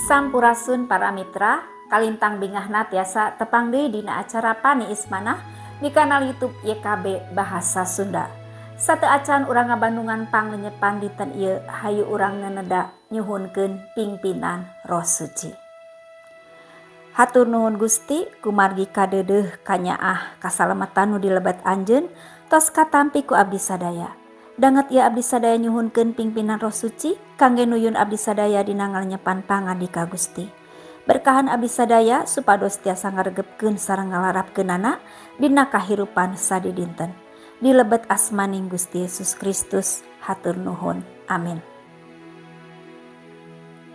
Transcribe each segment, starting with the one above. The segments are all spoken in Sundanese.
Sampurasun para mitra, kalintang bingahna tiasa tepang deui dina acara Paniis Manah di kanal YouTube YKB Bahasa Sunda. Sateuacan urang ngabandungan panglenyepan dinten ieu, hayu urang neneda nyuhunkeun pingpinan Roh Suci. Hatur nuhun Gusti, kumargi kadeudeuh kanyaah kasalamatan nu dilebet Anjeun tos katampi ku abdi sadaya. Danget ieu abdi sadaya nyuhunkeun pingpinan Roh Suci kangge nuyun abdi sadaya dina ngalenyepan pangandika Gusti. Berkahan abdi sadaya supados tiasa ngaregepkeun sareng ngalarapkeunana dina kahirupan sadidinten. Di lebet asmaning Gusti Yesus Kristus, hatur nuhun. Amin.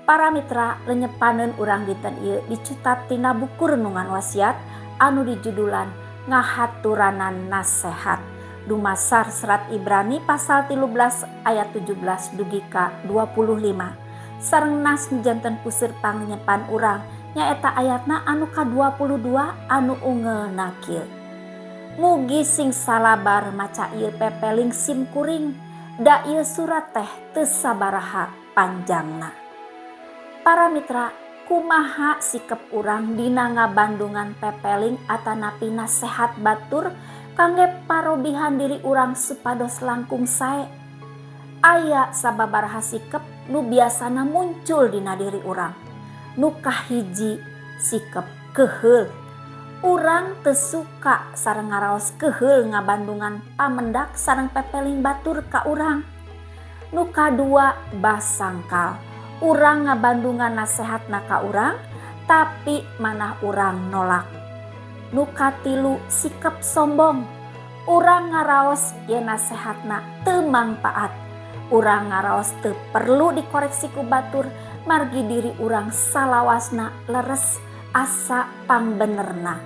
Para mitra, lenyepaneun urang dinten ieu dicutat tina buku Renungan Wasiat anu dijudulan Ngahaturanan Nasehat, dumasar Serat Ibrani pasal 13 ayat 17 dugi ka 25. Sareng nas janten puseur panglenyepan urang nyaeta ayatna anu ka-22 anu unggelna kieu: "Mugi sing salabar maca ieu pepeling sim kuring, da ieu surat teh teu sabaraha panjangna." Para mitra, kumaha sikep urang dina ngabandungan pepeling atanapi nasehat batur kangge parobihan diri urang supados langkung sae? Aya sababaraha sikep nu biasana muncul dina diri urang. Nu kahiji, sikep keheul. Urang teu suka sareng ngaraos keheul ngabandungan pamendak sareng pepeling batur ka urang. Nu kadua, basangkal. Urang ngabandungan nasehatna ka urang, tapi manah urang nolak. Nu katilu, sikep sombong. Urang ngaraos yen nasehatna teu mangpaat. Urang ngaraos teu perlu dikoreksi ku batur, margi diri urang salawasna leres asa pangbenerna.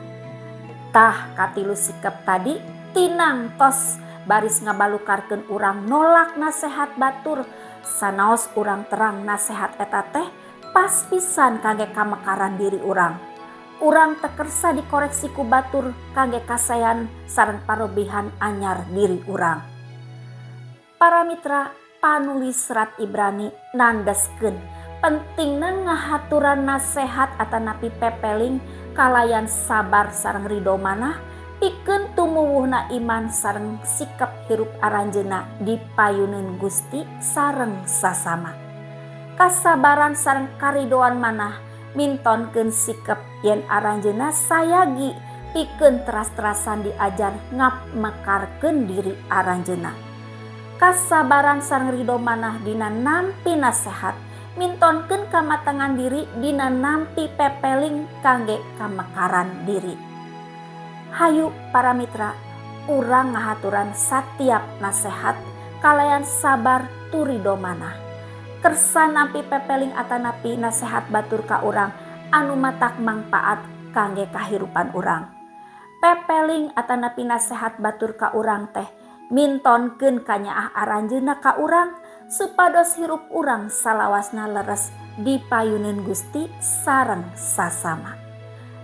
Tah, katilu sikep tadi tinang tos baris ngabalukarkeun urang nolak nasehat batur, sanaos urang terang nasehat eta teh pas pisan kangge kamekaran diri urang. Urang teu kersa dikoreksi ku batur kangge kasaean sareng parobihan anyar diri urang. Para mitra, panulis Serat Ibrani nandeskeun pentingna ngahaturan nasehat atanapi pepeling kalayan sabar sareng ridho manah, pikeun tumuwuhna iman sareng sikap hirup aranjeunna dipayuneun Gusti sareng sasama. Kasabaran sareng karidoan manah mintonkeun sikep yen aranjeunna sayagi pikeun teras-terasan diajar ngamekarkeun diri aranjeunna. Kasabaran sareng ridho manah dina nampi nasehat mintonkeun kamatengan diri dina nampi pepeling kangge kamekaran diri. Hayu para mitra, urang ngahaturan satiap nasehat kalayan sabar tur ridho manah. Kersa nampi pepeling atanapi nasehat batur ka urang anu matak mangpaat kangge kahirupan urang. Pepeling atanapi nasehat batur ka urang teh mintonkeun kanyaah aranjeunna ka urang supados hirup urang salawasna leres dipayuneun Gusti sareng sasama.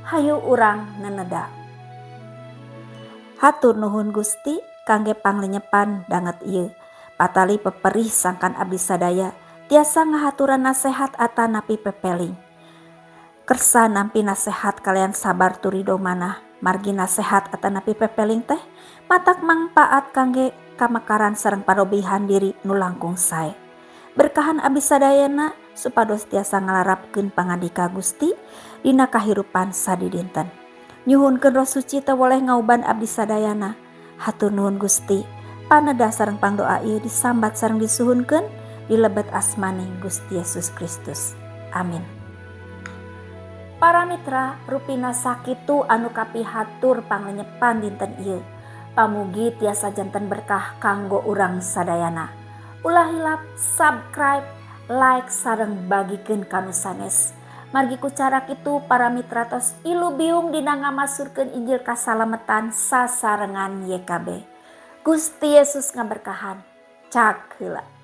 Hayu urang neneda. Hatur nuhun Gusti kangge panglenyepan danget ieu. Patali peperih sangkan abdi sadaya tiasa ngahaturan nasehat atanapi pepeling. Kersa nampi nasehat kalayan sabar tur ridho manah, margi nasehat atanapi pepeling teh matak mangpaat kangge kamekaran sareng parobihan diri nu langkung sae. Berkahan abdi sadayana supados tiasa ngalarapkeun pangandika Gusti dina kahirupan sadidinten. Nyuhunkeun Roh Suci teu woleh ngauban abdi sadayana. Hatur nuhun Gusti. Paneda sareng pangdoa ieu disambat sareng disuhunkeun di lebet asmaning Gusti Yesus Kristus. Amin. Para mitra, rupina sakitu anu kapihatur panglenyepan dinten ieu. Pamugi tiasa janten berkah kanggo urang sadayana. Ulah hilap subscribe, like, sareng bagikeun ka nu sanes. Margi ku cara kitu para mitra tos ilubiung dina ngamasurkeun Injil kasalametan sasarengan YKB. Gusti Yesus ngaberkahan. Cak heula.